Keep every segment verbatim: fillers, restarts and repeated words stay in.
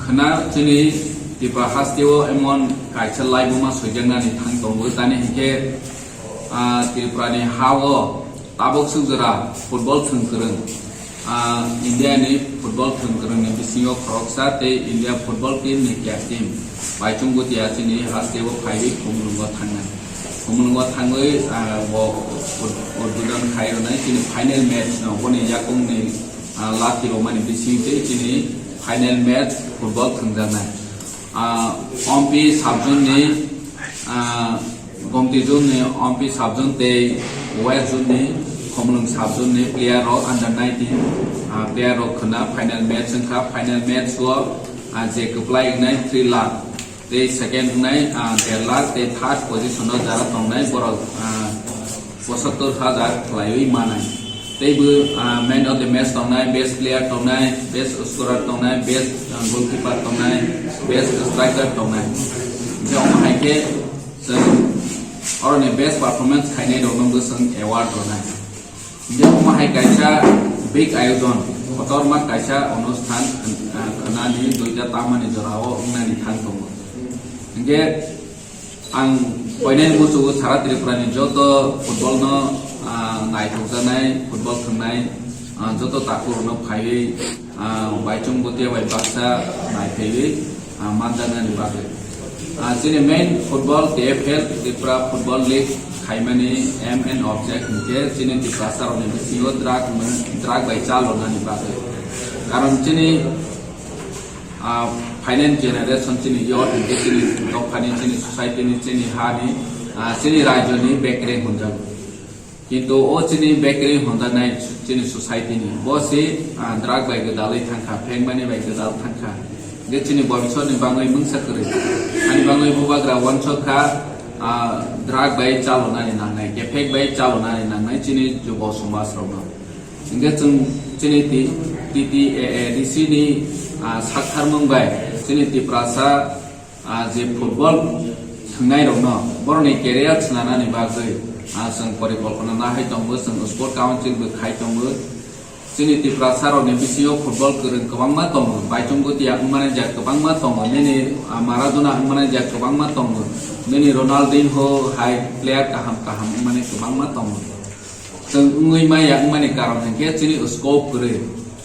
Khwna chini Tripura hasteo emon kaisa laibuma soijaknani thang tongo, tani hinkhe, ah, Tripurani hao tabuk swk jora football thwng kwrwng, ah, India ni football thwng kwrwngni bisingo khoroksa tei India football team ni captain Baichung Bhutia chini hasteo phaiwi Khumulwngo thangnai. Khumulwngo thangwi, ah, bo ud-, udbodon khai rwnai chini final match no, boni yakungni, ah, lathi romani bising tei chini final match football thwngjaknai. Ah, Ompi sub-zone ni, ah, Gomti zone ni Ompi sub-zone tei West zone ni Khumulwng sub-zone ni player rok under nineteen, ah, player rok khwna final match wngkha. Final match o, ah, je kwplai wngnai three lakh. Tei second wngnai, ah, der lakh, tei third position o jara tongnai borok, ah, pochattor hajar khlaiwi manai. Tei bo, ah, man of the match tongnai, best player tongnai, best scorer tongnai, best, ah, goalkeeper tongnai, best striker tongnai. Hingke omo hai khe chwng oroni best performance khainai rokno bo chwng award rwnai. Hingke omo hai kaisa big ayojon, kotorma kaisa onusthan, ah, khwnani duita tamani jorao wngnani thang tongo. Hingke ang koinani muchugo sara Tripurani joto football no, ah, naithokjaknai, football thwngnai, ah, joto takhurokno phaiwi, ah, Baichung Bhutia bai baksa naiphaiwi, ah, manjaknani bagwi. Ah, chini main football T F L, Tripura Football League khaimani aim and object hinkhe chini Tiprasarokni bisingo drug mung-, drug bai chalonani bagwi. Karon chini, ah, finance generation chini youth hinkhe chini dophani, chini society ni, chini hani, ah, chini rajyoni bekre hwnjago. Kintu o chini bekri honjaknai chini society ni, bo se, ah, drug bai gwdalwi thangkha, phengmani bai gwdal thangkha. Je chini bobisot ni bangwi mungsa kwrwi. Ani bangwi bubagra wansok kha, ah, drug bai chalonani nangnai, kephek bai chalonani nangnai chini jubo somaj rokno. Hingke chwng chini T-, T T A A D C ni, ah, saktharmung bai chini Tiprasa, ah, je football thwngnai rokno, borokni career swnanani bagwi, ah, chwng porikolpona nahai tongo, chwng sport council bo khai tongo. Chini Tiprasa rokni bisingo football kwrwng kwbangma tongo, Baichung Bhutia wngmani jak kwbangma tongo, nini, ah, Maradona wngmani jak kwbangma tongo, nini Ronaldinho hai player kaham kaham wngmani kwbangma tongo. Chwng wngwi maya wngmani karon hinkhe chini scope kwrwi.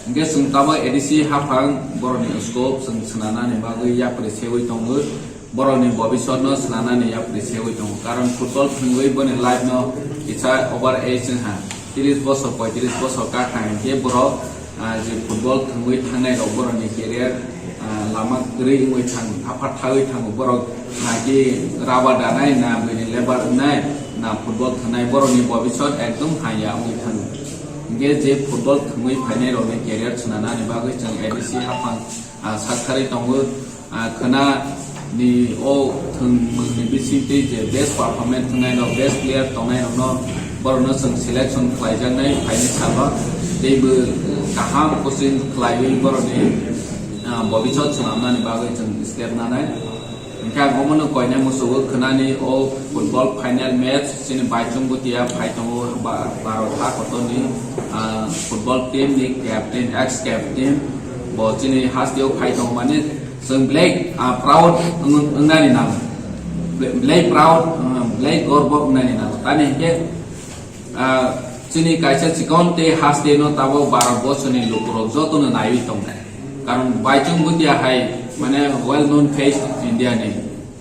Hinkhe chwng tabuk A D C haphang borokni scope chwng swnanani bagwi yapri sewi tongo, borokni bobisotno swnanani yapri sewi tongo. Karon football thwngwi boni life no kisa over age wngha, tris bosor, poitris bosor kakha hinkhe borok, ah, je football thwngwi thangnai rok borokni career, ah, lama kwrwi wngwi thango, aphar thagwi thango. Borok na ki rubber danai, na bini lebar wngnai, na football thwnai, borokni bobisot ekdom haya wngwi thango. Hinkhe je football thwngwi phainai rokni career swnanani bagwi chwng A D C haphang, ah, saktharwi tongo. Ah, khwna ni o thwngmungni bisingtwi je best performance thwngnai rok, best player tongnai rokno, borokno chwng selection khlaijaknai phaini salo. Teibo kaham coaching khlaiwi borokni, ah, bobisot swnamnani bagwi chwng step nanai. Hinkhe ang omono koinai muchugo khwnani o football final match chini Baichung Bhutia phai tongo ba-, Bharat ha kotorni, ah, football team ni captain, ex captain bo chini hasteo phai tongo mani. Chwng belai, ah, proud wng-, wngnani nango. Be-, belai proud, ah, belai gorbo wngnani nango. Tamni hinkhe, ah, chini kaisa chikon tei haste no tabuk Bharat borsoni lukurok jotono naiwi tongnai. Karon Baichung Bhutia hai mane well known face India ni.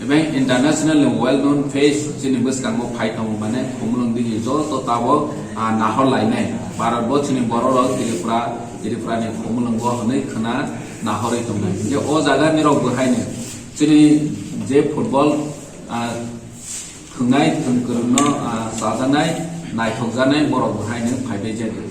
Ebeng international ni well known face chini bwskango phai tongo mane Khumulwng digi joto tabuk, ah, nahor lainai. Bharat borsoni borok rok Tripura, Tripura ni Khumulwngo hwnwi khwna nahorwi tongnai. Hinkhe o jaga ni rok bo haino chini je football, ah, thwngnai, thwng kwrwngno, ah, chajaknai, naithokjaknai borok bo haino phaibai jani.